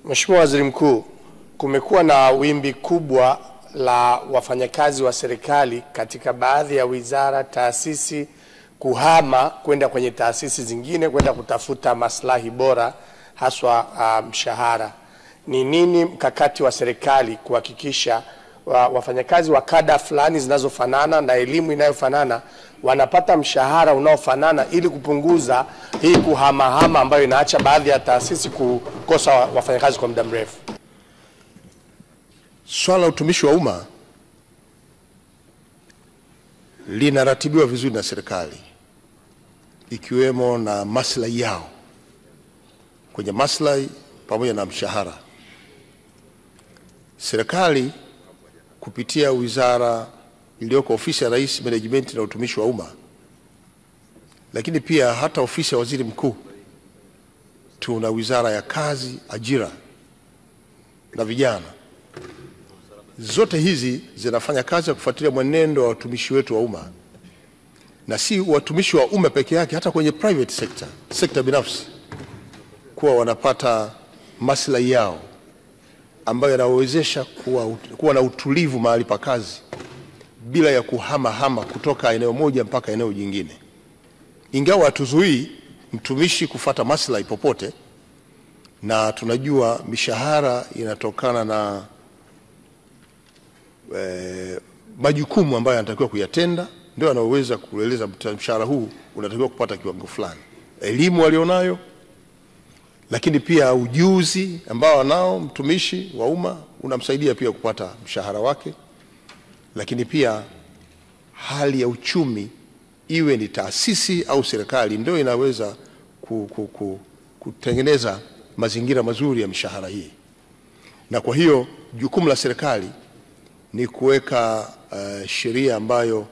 Mheshimiwa Waziri Mkuu, kumekuwa na wimbi kubwa la wafanyakazi wa serikali katika baadhi ya wizara, taasisi kuhama kwenda kwenye taasisi zingine kwenda kutafuta maslahi bora, haswa mshahara. Ni nini mkakati wa serikali kuhakikisha wafanyakazi wa kada fulani zinazofanana na elimu inayofanana wanapata mshahara unaofanana ili kupunguza hii kuhamahama ambayo inaacha baadhi ya taasisi kukosa wafanyakazi kwa muda mrefu? Swala la utumishi wa umma linaratibiwa vizuri na serikali, ikiwemo na maslahi yao, kwenye maslahi pamoja na mshahara. Serikali kupitia wizara iliyoko ofisi ya Rais, Management na Utumishi wa Umma, lakini pia hata ofisi ya Waziri Mkuu, tuna wizara ya Kazi, Ajira na Vijana. Zote hizi zinafanya kazi ya kufuatilia mwenendo wa watumishi wetu wa umma, na si watumishi wa umma peke yake, hata kwenye private sector, sekta binafsi, kuwa wanapata maslahi yao ambayo yanawezesha kuwa na utulivu mahali pa kazi bila ya kuhama-hama kutoka eneo moja mpaka eneo jingine. Ingawa hatuzuii mtumishi kufata maslahi popote, na tunajua mishahara inatokana na majukumu ambayo anatakiwa kuyatenda, ndio anaweza kueleza mshahara huu unatakiwa kupata kiwango fulani, elimu alionayo, lakini pia ujuzi ambao anao mtumishi wa umma unamsaidia pia kupata mshahara wake, lakini pia hali ya uchumi, iwe ni taasisi au serikali, ndio inaweza kutengeneza mazingira mazuri ya mishahara hii. Na kwa hiyo jukumu la serikali ni kuweka sheria ambayo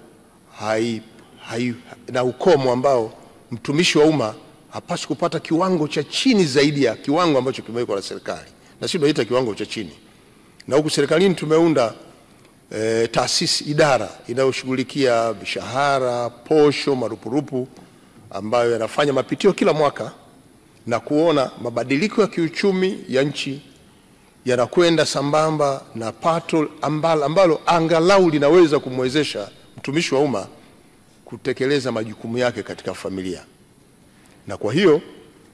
na ukomo ambao mtumishi wa umma hapaswi kupata kiwango cha chini zaidi ya kiwango ambacho kimewekwa na serikali, na sisi tunaita kiwango cha chini. Na huku serikalini tumeunda taasisi, idara inayoshughulikia mishahara, posho, marupurupu, ambayo yanafanya mapitio kila mwaka na kuona mabadiliko ya kiuchumi ya nchi yanakwenda sambamba na pato ambalo angalau linaweza kumwezesha mtumishi wa umma kutekeleza majukumu yake katika familia. Na kwa hiyo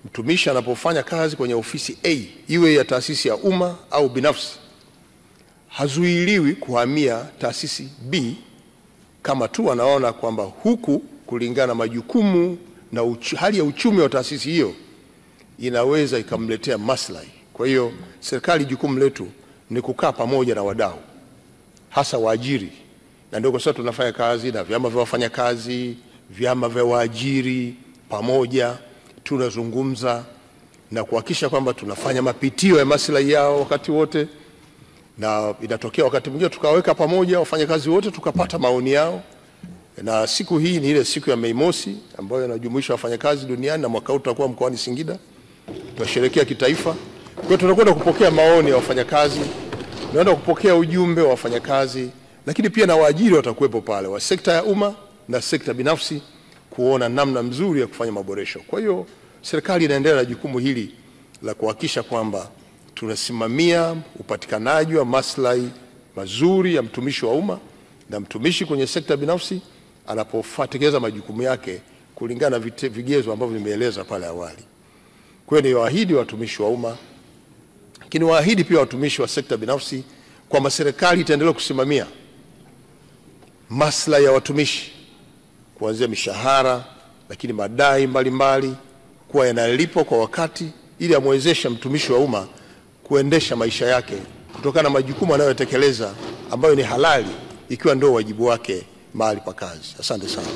mtumishi anapofanya kazi kwenye ofisi A, iwe ya taasisi ya umma au binafsi, hazuiliwi kuhamia taasisi B kama tu anaona kwamba huku kulingana na majukumu na hali ya uchumi wa taasisi hiyo inaweza ikamletea maslahi. Kwa hiyo serikali, jukumu letu ni kukaa pamoja na wadau, hasa waajiri, na ndio kwa sababu tunafanya kazi na vyama vya wafanyakazi, vyama vya waajiri, pamoja tunazungumza na kuhakikisha kwamba tunafanya mapitio ya maslahi yao wakati wote, na inatokea wakati mwingine tukaweka pamoja wafanyakazi wote tukapata maoni yao. Na siku hii ni ile siku ya Mei Mosi ambayo inajumuisha wafanyakazi duniani, na mwaka huu tutakuwa mkoani Singida tunasherehekea kitaifa. Kwa hiyo tunakwenda kupokea maoni ya wafanyakazi, tunaenda kupokea ujumbe wa wafanyakazi, lakini pia na waajiri watakuwepo pale wa sekta ya umma na sekta binafsi, kuona namna mzuri ya kufanya maboresho. Kwa hiyo serikali inaendelea na jukumu hili la kuhakikisha kwamba tunasimamia upatikanaji wa maslahi mazuri ya mtumishi wa umma na mtumishi kwenye sekta binafsi anapotekeleza majukumu yake kulingana na vigezo ambavyo nimeeleza pale awali. Kwa hiyo niwaahidi watumishi wa umma, lakini waahidi pia watumishi wa sekta binafsi kwamba serikali itaendelea kusimamia maslahi ya watumishi, kuanzia mishahara, lakini madai mbalimbali kuwa yanalipwa kwa wakati, ili amwezeshe mtumishi wa umma kuendesha maisha yake kutokana na majukumu anayotekeleza ambayo ni halali, ikiwa ndio wajibu wake mahali pa kazi. Asante sana.